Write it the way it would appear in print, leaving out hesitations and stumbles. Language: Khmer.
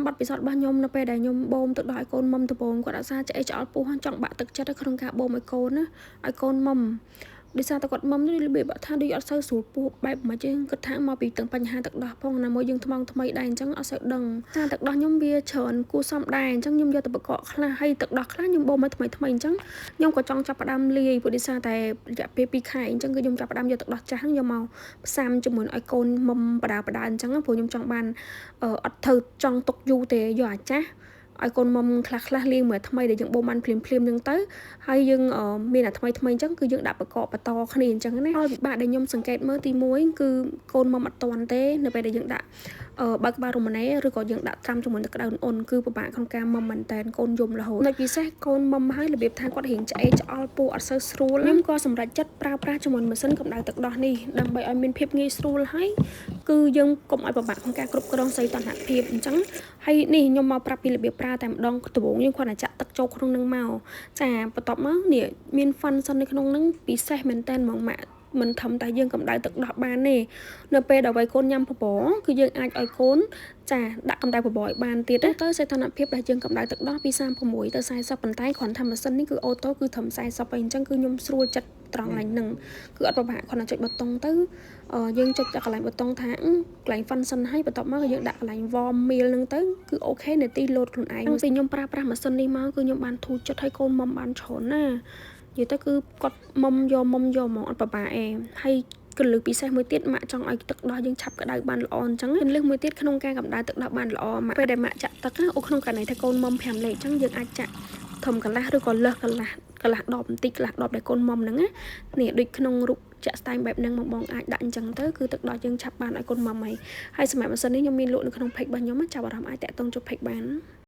បទពិសោធន៍របស់ខ្ញុំនៅពេលដែលខ្ញុំបូមទឹកដោះឲ្យកូនមុំដំបូងគាត់អាសាឆ្អេះឆ្អល់ពោះចង់បាក់ទឹកចិត្តក្នុងការបូមឲ្យកូនណាឲ្យកូនមុំដោយសារតែគាត់មុំនេះរបៀបថាដូចអត់សូវស្រួលពោះបែបមិនចឹងគាត់ថាមកពីទាំងបញ្ហាទឹកដោះផងណាមួយយើងថ្មងថ្មីដែរអញ្ចឹងអត់សូវដឹងថាទឹកដោះខ្ញុំវាច្រើនគួរសមដែរអញ្ចឹងខ្ញុំយកទៅបកកខ្លះហើយទឹកដោះខ្លះខ្ញុំបូមឲ្យថ្មីថ្មីអញ្ចឹងខ្ញុំក៏ចង់ចាប់ផ្ដើមលាយព្រោះដោយសារតែរយៈពេល2ខែអញ្ចឹងគឺខ្ញុំចាប់ផ្ដើមយកទឹកដោះចាស់ហ្នឹងយកមកផ្សាំជាមួយឲ្យកូនមុំបដាបដាអញ្ចឹងព្រោះខ្ញុំចង់បានអត់ធ្វើចង់ទុកយូរទេយកអាចាស់ឲ្យកូនមុំខ្លះខ្លះលាងមួយថ្មីដែលយើងបូមបានភ្លាមភ្លាមហ្នឹងទៅហើយយើងមានអាថ្មីថ្មីអញ្ចឹងគឺយើងដាក់ប្រកបបន្តគ្នាអញ្ចឹងណាហើយពិបាកដែលខ្ញុំសង្កេតមើលទី1គឺកូនមុំអត់តាន់ទេនៅពេលដែលយើងដាក់បើកក្បាលរ៉ូម៉ាណេឬក៏យើងដាក់ត្រាំជាមួយទឹកក្តៅអ៊ុនគឺពិបាកក្នុងការមុំមែនតើកូនយំរហូតនៅពិសេសកូនមុំហើយរបៀបថាគាត់រៀងឆ្អេឆ្អល់ពោះអត់សូវស្រួលខ្ញុំក៏សម្រេចចិត្តប្រើប្រាស់ជាមួយម៉ាស៊ីនកម្ដៅទឹកដោះនេះដើម្បីឲ្យមានភាពងាយស្រួលហើយគឺយើងកុំឲ្យពិបាកក្នុងការគ្រប់គ្រងសីតុណ្ហភាពអញ្ចឹងហើយនេះខ្ញុំមកប្រាប់ពីរបៀបប្រើតែម្ដងដំបូងយើងគ្រាន់តែចាក់ទឹកចូលក្នុងនឹងមកចាបន្ទាប់មកនេះមាន function នៅក្នុងនឹងពិសេសមែនតើហ្មងម៉ាក់មិនធំតែយើងកម្ដៅទឹកដោះបានទេនៅពេលដល់ឲ្យកូនញ៉ាំបបរគឺយើងអាចឲ្យកូនចាដាក់កម្ដៅបបរឲ្យបានទៀតទៅសីតុណ្ហភាពដែលយើងកម្ដៅទឹកដោះពី36ទៅ40ប៉ុន្តែគ្រាន់ថាម៉ាស៊ីននេះគឺ auto គឺត្រឹម40ហើយអញ្ចឹងគឺខ្ញុំស្រួលចិត្តត្រង់ឡើងហ្នឹងគឺអត់ពិបាកគ្រាន់តែចុចប៊ូតុងទៅយើងចុចតែកន្លែងប៊ូតុងថាកន្លែង function ហើយបន្ទាប់មកយើងដាក់កន្លែង warm meal ហ្នឹងទៅគឺ OK នាទីលោតខ្លួនឯងពីខ្ញុំប្រើប្រាស់ម៉ាស៊ីននេះមកគឺខ្ញុំបានធូរចិត្តហើយកូនមុំបានច្រើនណានិយាយទៅគឺគាត់មុំយកមុំយកហ្មងអត់ពិបាកឯងហើយគន្លឹះពិសេសមួយទៀតម៉ាក់ចង់ឲ្យទឹកដោះយើងឆាប់ក្តៅបានល្អអញ្ចឹងគន្លឹះមួយទៀតក្នុងការកម្ដៅទឹកដោះបានល្អម៉ាក់ពេលដែលម៉ាក់ចាក់ទឹកអូក្នុងករណីថាកូនមុំ5លេខអញ្ចឹងយើងអាចចាក់ធំកន្លះឬក៏លើសកន្លះកន្លះដបបន្តិចកន្លះដបដែលកូនមុំហ្នឹងណានេះដូចក្នុងរូបចាក់ស្ដែងបែបហ្នឹងមកបងអាចដាក់អញ្ចឹងទៅគឺទឹកដោះយើងឆាប់បានឲ្យកូនមុំហើយហើយសម្រាប់ម៉ាស៊ីននេះខ្ញុំមានលក់នៅក្នុង page របស់ខ្ញុំចាប់អារម្មណ៍អាចតាក់ទងចូល page បាន។